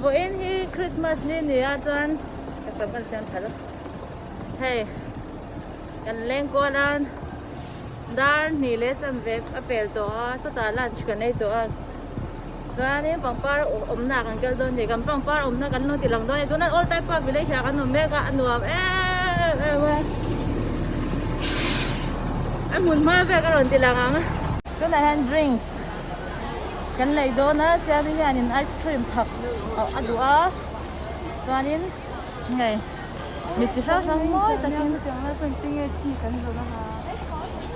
Vawiin hi Christmas ni ni a chuan ka sam kan siam tha lo. Hei kan leng kual a dar hnih leh chanve a pel tawh a sawtah lunch kan ei tawh a chuanin pangpar awmna ah kan kal dawn a ni kan pangpar awmna kan lo ti lang dawn a ni tunah all time park village ah kan awm mek a a nuam em em a a hmun hma vel ka rawn ti lang ang tunah hian drinks kan lei dawn a siami hianin ice cream thak a duh a chuanin hei mi chi hrang hrang mawi takin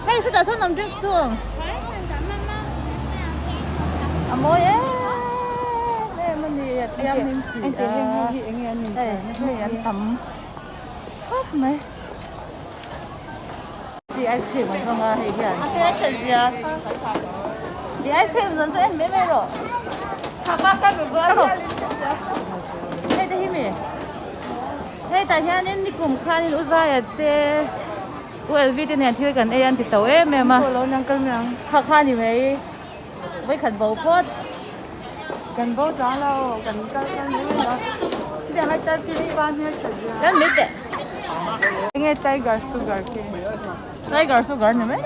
hei chutah sawn awm drinks chu a mawi em em a ni a thianghlim si a hei hei an tam khawp mai. Chi ice cream an zawng a hei hian. A te tha zia. Di ice cream zawn chu en mai mai rawh. Thama ka nu zuar hial in ka hria. Hei te hi mi. Hei tah hianin nikum khanin u Zaia te u Elvi te nen thil kan ei an ti to em em a. Kha kha ni mai. Vawikhat bo phawt. Kan bo chang lo, kan kal kal mai mai lo. Chutiang lai Turkish pa hmel tha zia. Kan mai teh. Enge tiger sugar khi? Tiger sugar ni mai.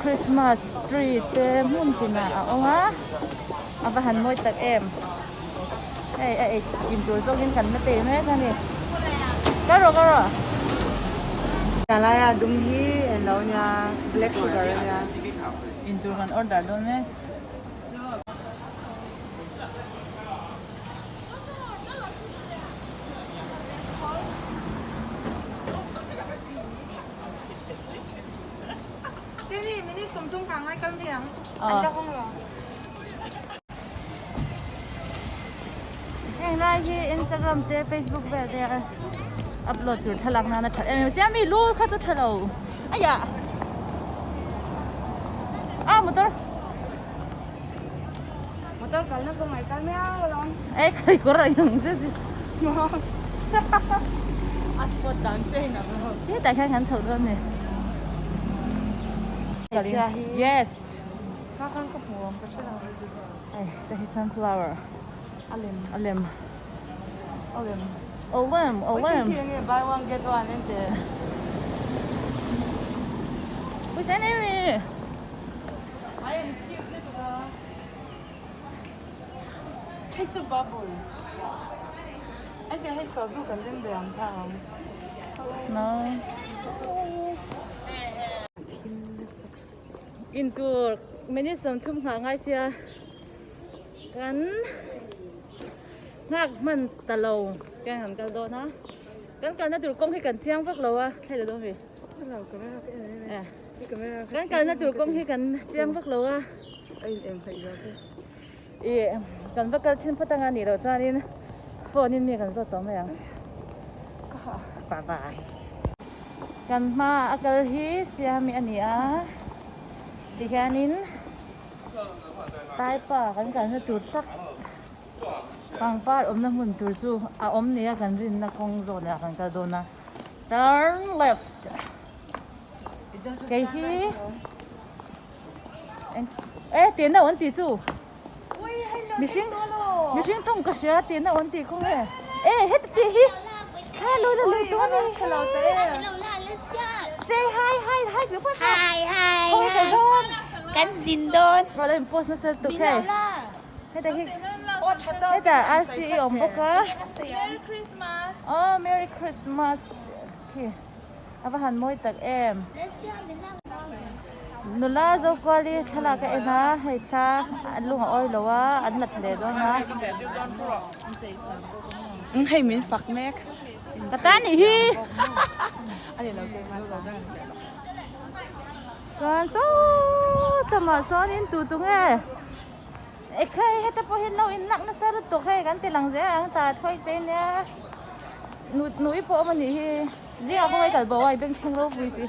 Christmas tree te hmun tinah a awm a, a va han mawi tak em. Hei a ei in tur zawkin kan la tei mek a ni. Ka rawh ka rawh. Lai a dum hi en lo nia black sugar a nia. In tur kan order dawn mek. Seni minute 30 kang lai kal mai ang. An la hawng lo. Heng lai hi Instagram te Facebook vel te a upload tur thlalak nan a that em em a sia mi lu kha chu tha lo aiah a motor motor kalna kawng ai kal miau alawm e khai kawr a inang che si a spot dan che inang lo hetah hian kan chhoh dawn a ni yes Kha khan ka hmu awm ka hre lo. Ai ta hi sunflower. A lem. A lem. A lem. A lem a lem. Oi enge buy one get one ente. Ui sen em mi. Ai an cute le tu a. Hei chu bubble. Ai te hei sazu kan lem ve ang tha ang. No. Intur minute 30 nghah ngai sia kan nghak hman ta lo kan han kal dawn a kan kalna tur kawng hi kan chiang vak lo a thlai lo dawn ve kan kalna tur kawng hi kan chiang vak lo a ih kan va kal chhin phawt anga nih loh chuanin phone in mi kan zawt tawh mai ang bye bye. Kan hma a kal hi Siami a ni a, tihianin Taipa kan kalna tur tak pangpar awmna hmun tur chu a awm nia kan rinna kawng zawnah kan kal dawn a, turn left kei hi e tihna awm tih chu mihring mihring tawng ka hria tihna awm tih kawng e e heti tih hi thla lo la lui dawn e say hi hi hi tih pawh hi hi khawi ka dawn kan zin dawn rawn in post nasa lutuk hei heta hi heta rce awm bawk a Merry Christmas oh Merry Christmas khi a va han mawi tak em. Nula Zokuali thlalak a en a, hei thla an lung a awi lo a, an la tha leh dawn a. Hei min fak mek. Ka ta nih hi. Chuan saw tlawmah sawnin tu tu nge ekhei heta pawh hian lo inlak nasa lutuk hei kan ti lang zel ang ta thawi te nia nu nui pawh awm a nih hi. Zingah khawngaih kal bo a i bengchheng ropui si.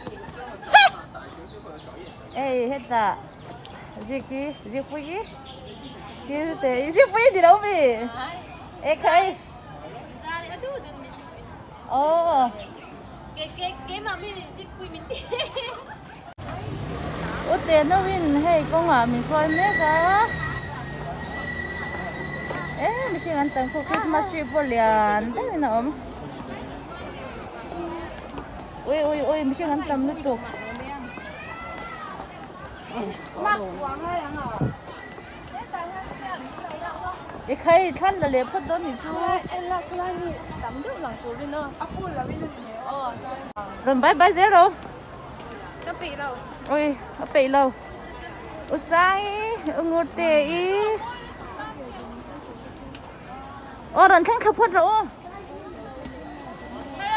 Ei hetah Ziki Zikpuii thil te i Zikpuii ni lo mi e khai. Aw. U te no in hei kawngah min hruai mek a e mihring an tam khawp Christmas tree pawh lian deuhin a awm ui ui ui mihring an tam lutuk. I khai thlan la leh phawt dawn nih chu. Rawn bye bye zel ro. Ui a peih lo. U Sang i, U Ngur te i. Aw rawn thleng thla phawt rawh u.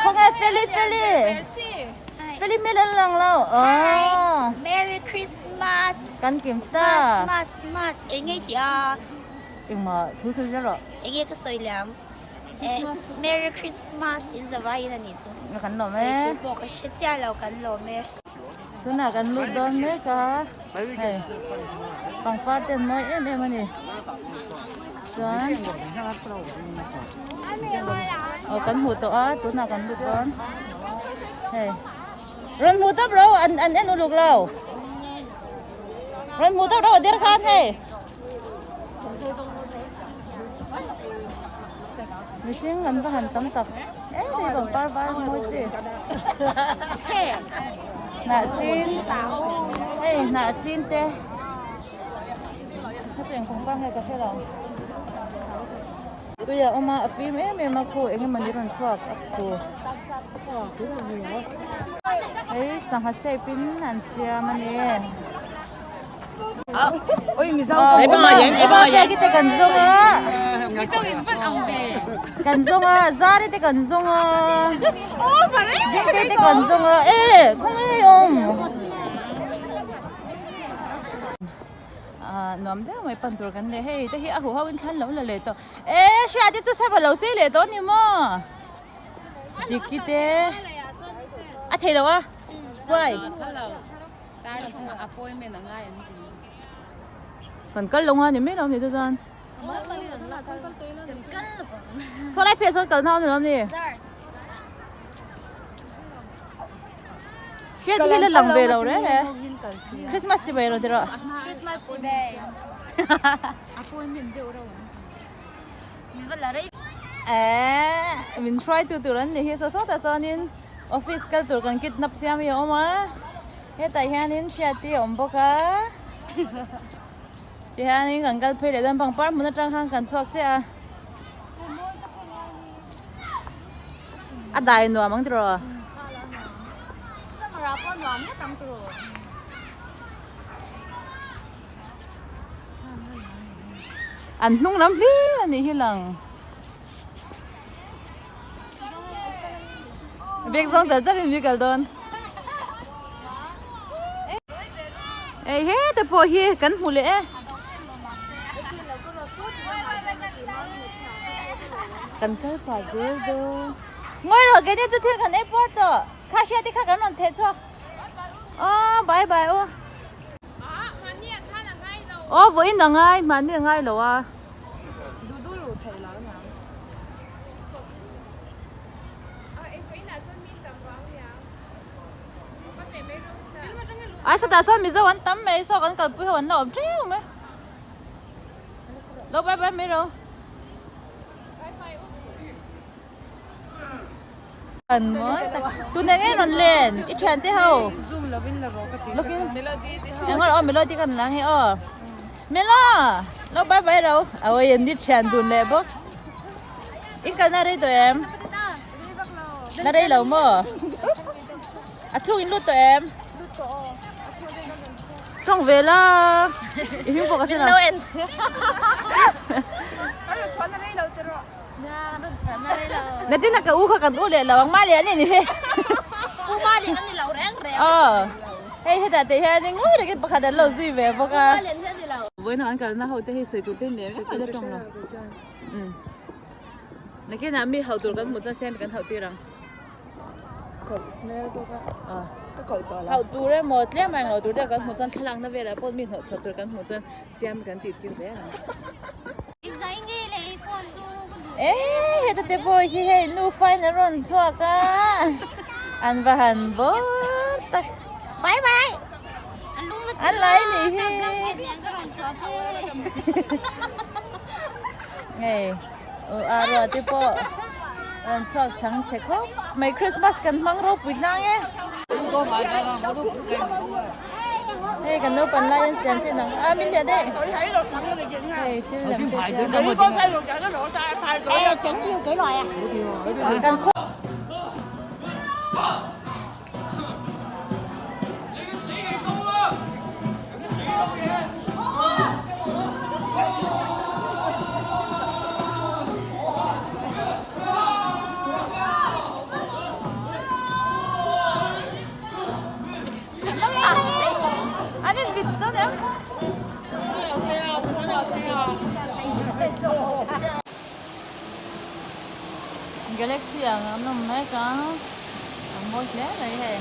Khawnge Feli Feli. Feli hmel a la lang lo. Hi. Merry Christmas. Kan kim ta. Mas mas mas eng nge tia. Engmah thu sawi zel rawh. Eng nge ka sawi leh ang. Merry Christmas in zavai in a nih chu. Kan lawm e. Sawi tur pawh ka hre chiah lo kan lawm e. Tunah kan lut dawn mek a, hei pangpar te an mawi em em a ni. Chuan aw kan hmuh tawh a tunah kan lut dawn hei rawn hmuh tawp ro an an en uluk lo rawn hmuh tawp ro a der khan hei. Mihring an va han tam tak em em pangpar var mawi chi hnah sin hei hnah sin te hetiang pangpar nge ka hre lo tui a awm a a fim em em a khu eng emawni rawn chhuak a khu hei sangha shape in an siam a ni. Kan zawng a kan zawng a zari te kan zawng a dingte te kan zawng a e khawnge awm ah nuam deuh mai pan tur kan nei hei te hi a huho in thlan lo la leh tawh e hriat te chu sava lo sei leh tawh a ni maw diki te a thei lo a why. Kan kal lo nga ni mai lo ni te chuan. Saw lai pheh sawn kal nau ni lo ni. Hriat hi la lang ve lo re re. Christmas chi bai lo ti rawh. Christmas chi bai. Appointment deuh ro. Eh, min hruai tu tur an ni hi saw sawtah chuanin office kal tur kan kidnap siam hi a awm a hetah hianin hriati a awm bawk a tihianin kan kal phei leh dawn pangpar hmun atang khan kan chhuak chiah a a dai nuam ang tiraw. An hnung lam hlir a nih hi lang. Bag zawng char char in mi kal dawn. Ei he te pawh hi kan hmu leh e. Kan kal pah zel dawn. Ngawi rawh keini chu thil kan ei puar tawh. Kha hria te kha kan rawn theh chhuak. Aw bye bye aw. Aw vawiin a ngai mahni a ngai lo a. Ai sawtah sawn Mizo an tam mai saw kan kalpui ho an la awm teuh mai. Lo bye bye mai ro. An mawi tak. Tun eng eng rawn len i thian te ho. Zoom lovin la rawh ka ti Looking. Eng aw melody kan lang hi aw. Melo lo bye bye ro. Awi an ni thian dun leh bawk. In kalna rei tawh em? Na rei lo maw? A chhung in lut tawh em? Lut tawh aw. A chhung in kan chhung. Tawng ve la. I hming pawh ka hre lo. Ka rawn chhuah na rei lo te rawh. Natina ka u kha kan u leh lo ang mah leh an ni hi. U mah leh an ni lo reng reng. Aw. Hei hetah te hian ngawi takin pakhat an lo zui ve bawk a. U mah leh an ni lo. Vawiin an kalna ho te hi sawi tur te nei vek a tawng lo. Um. Nakinah mi hauh tur kan hmuh chuan siam kan hauh tir ang. Kawlh hmel bawk a. Aw. Ka kawlh tawh lo. Hauh tur emaw tlem a englo tur te kan hmuh chuan thlalakna velah pawh mi hnawhchhuah tur kan hmuh chuan siam kan tih tir zel ang. E heta te pawh hi hei nufa in a rawn chhuak a an va han bawr tak bye bye An lai nih hi. Hei a ruah te pawh rawn chhuak chhang chhe khawp mai Christmas kan hmang ropui hnang e. Hei kan naupang lai an siam thin ang a min lian e. Hei thil lem te siam. Kan khaw. An in vit dawn em? Galaxy ang an awm mek a, a mawi hle mai hei.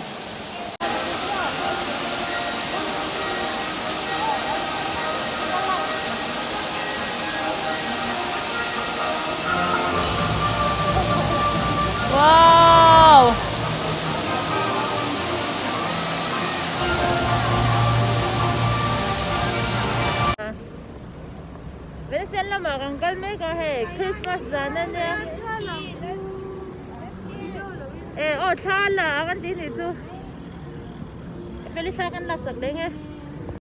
Wow! Velsel lamah kan kal mek a hei Christmas zan a nia e aw thla la a kan tih nih chu Feli thla kan laksak leng e.